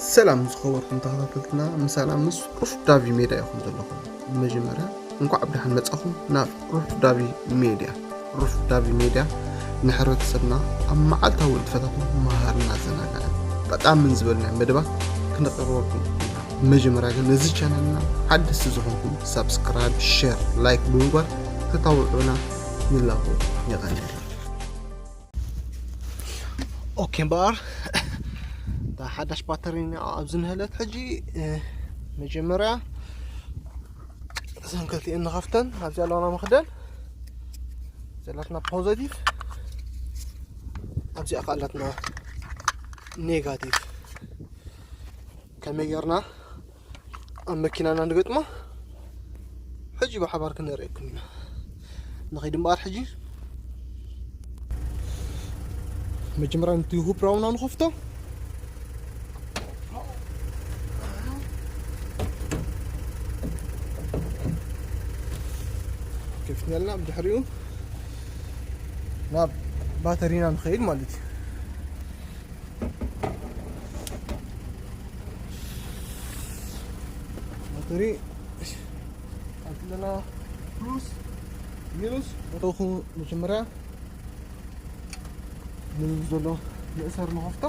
ሰላም ዝኸበርኩም ተኸታተልትና፣ ምሳና ምስ ሩፍ ዳቪ ሜድያ ኢኹም ዘለኹም። መጀመርያ እንኳዕ ብደሓን መጻኹም ናብ ሩፍ ዳቪ ሜድያ። ሩፍ ዳቪ ሜድያ ንሕብረተሰብና ኣብ መዓልታዊ ንጥፈታቱ መሃርን ኣዘናጋዕን ጠቓምን ዝበልና መደባት ክነቕርበልኩም ኢና። መጀመርያ ግን ነዚ ቻነልና ሓደስቲ ዝኾንኩም ሳብስክራይብ፣ ሼር፣ ላይክ ብምግባር ክተባብዑና ንላቦ። የቐንየልና። ኦኬ እምበኣር፣ እታ ሓዳሽ ባተሪና ኣብዚ ንህለት ሕጂ፣ እ፣ መጀመርያ እዘን ክልቲኤን ንኸፍተን። ኣብዚኣ ኣለዋና መኽደን ዘላትና ፖዘቲቭ፣ ኣብዚኣ ከኣ ኣላትና ኔጋቲቭ። ከመይ ጌርና ኣብ መኪናና ንገጥማ ሕጂ ብሓባር ክነርእየኩም ኢና። ንኸይድ እምበኣር ሕጂ መጀመርያ ነቲ ሁፕራውና ንኸፍቶ። ከፍትና ብድሕሪኡ ናብ ባተሪና ንኸይድ ማለት እዩ። ባተሪ ኣለና፣ ፕሉስ ሚኑስ። እተኹ መጀመርያ ነዚ ዘሎ መእሰር ንኸፍቶ።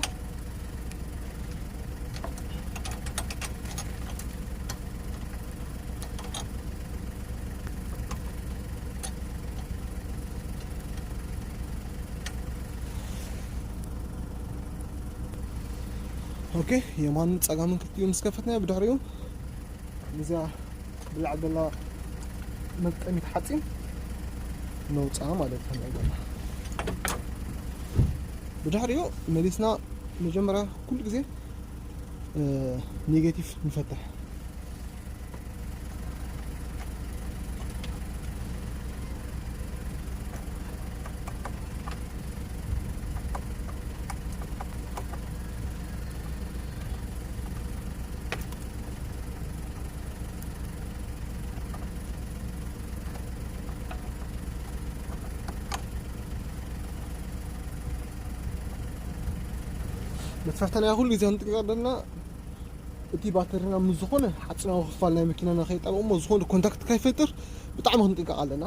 ኦኬ፣ የማንን ጸጋምን ክልቲኡ ምስ ከፈትናዮ፣ ብድሕሪኡ ነዚኣ ብላዕሊ ዘላ መግጠሚት ሓጺን ነውጽኣ ማለት እዩ። ብድሕሪኡ መሊስና መጀመርያ ኩሉ ግዜ፣ እ፣ ኔጌቲቭ ንፈትሕ። መትፈርተና ኩሉ ግዜ ክንጥንቀቕ ኣለና። እቲ ባተሪና ምስ ዝኾነ ሓጺናዊ ክፋል ናይ መኪናና ከይጣበቕ እሞ ዝኾነ ኮንታክት ከይፈጥር ብጣዕሚ ክንጥንቀቕ ኣለና።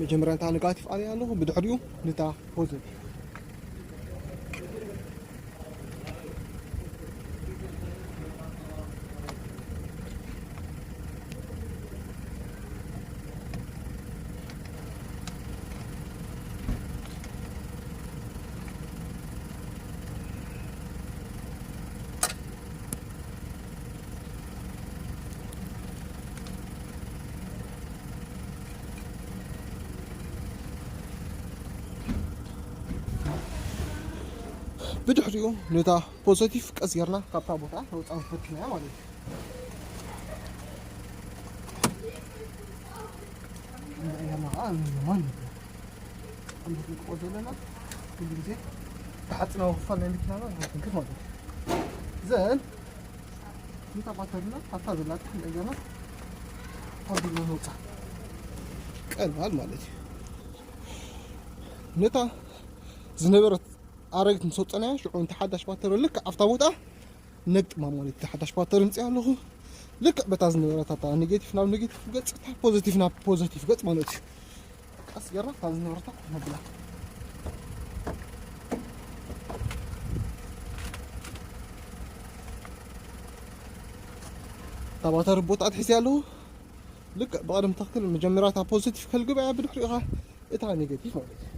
መጀመርያ እታ ነጋቲቭ ኣነ ኣለኹ፣ ብድሕሪኡ ነታ ፖዘቲቭ። ብድሕሪኡ ነታ ፖዘቲቭ ቀስ ጌርና ካብታ ቦታ ነውፃ ፈትናያ ማለት እዩ። እንዳእያና ከዓ ንየማን ንብል። ከምዚ ክንጥቆ ዘለና ኩሉ ግዜ ተሓፅናዊ ክፋል ናይ መኪናና ንክንክፍ ማለት እዩ። ዘን ነታ ባተሪና ኣብታ ዘላታ እንዳእያና ኣቢልና ነውፃ። ቀላል ማለት እዩ። ነታ ዝነበረት ኣረግት ምስ ወፀናያ ሽዑ እንተ ሓዳሽ ባተሪ ልክዕ ኣብታ ቦታ ነግጥማ ማለት እዩ። ሓዳሽ ባተሪ ምፅእ ኣለኹ። ልክዕ በታ ዝነበረት ኣታ ኔጌቲቭ ናብ ኔጌቲቭ ገፅ፣ እታ ፖዘቲቭ ናብ ፖዘቲቭ ገፅ ማለት እዩ። ቀስ ጌርና እታ ዝነበረታ ኮፍ ነብላ። እታ ባተሪ ቦታ ኣትሒዘ ኣለኹ። ልክዕ ብቐደም ተኽክል መጀመርያ እታ ፖዘቲቭ ከልግበያ፣ ብድሕሪኡ ኸዓ እታ ኔጌቲቭ ማለት እዩ።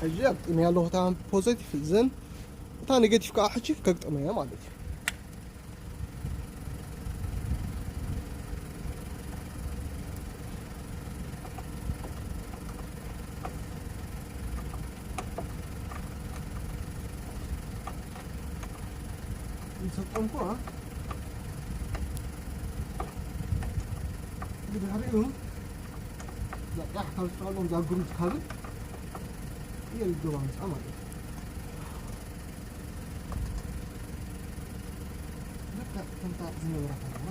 ሕጂ ኣግጢመያ ኣለኹ እታ ፖዘቲቭ፣ ዘን እታ ኔጌቲቭ ከዓ ሕጂ ከግጥመያ ማለት እዩ። ይሰጠምኩ፣ አ? ብድሕሪኡ እዛ ቃሕ ካብ ዝጠቐሎም እዛ ግሩድ ካብን እየ ልገባ ምፃ ማለት እዩ። ልክዕ ከምታ ዝነበረት ኣለና።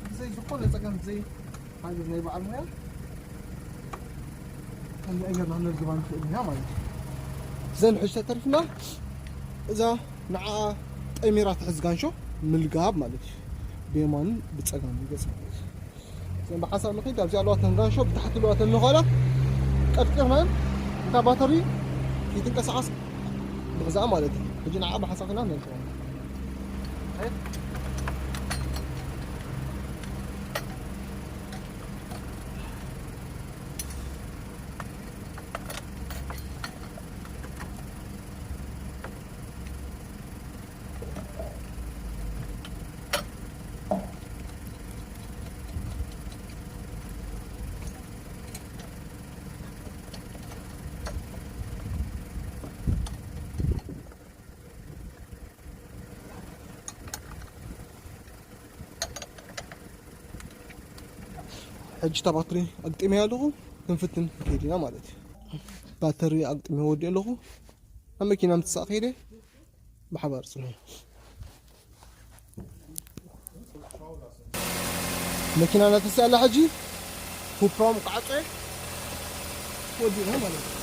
ብዘይ ዝኾነ ጸገም፣ ብዘይ ሓገዝ ናይ በዓል ሞያ፣ ከምዚ ጌርና ነልግባ ንኽእል ኢና ማለት እዩ። ዘን ሕጂ ተተሪፍና እዛ ንዓ ጠሚራ ትሕዝ ጋንሾ ምልጋብ ማለት እዩ። ብየማንን ብጸጋምን ገጽ ማለት እዩ። ዘን ብሓንሳብ ንኸይድ ኣብዚኣ ኣለዋ ተን ጋንሾ፣ ብታሕቲ ኣለዋ ተን ነዃላ ቀጥቂርናን እታ ባተሪ ይትንቀሳቐስ ንሕዛኣ ማለት እዩ። ሕጂ ንዓ ብሓንሳብ ኺና ነልግባ። ሕጂ እታ ባትሪ ኣግጢመያ ኣለኹ፣ ክንፍትን ከይድ ኢና ማለት እዩ። ባተሪ ኣግጢመ ወዲእ ኣለኹ። ኣብ መኪና ምትሳእ ከይደ ብሓባር ጽንሑ። መኪና እናተስኣ ኣላ። ሕጂ ኩፕራም ክዓጾ ወዲእና ማለት እዩ።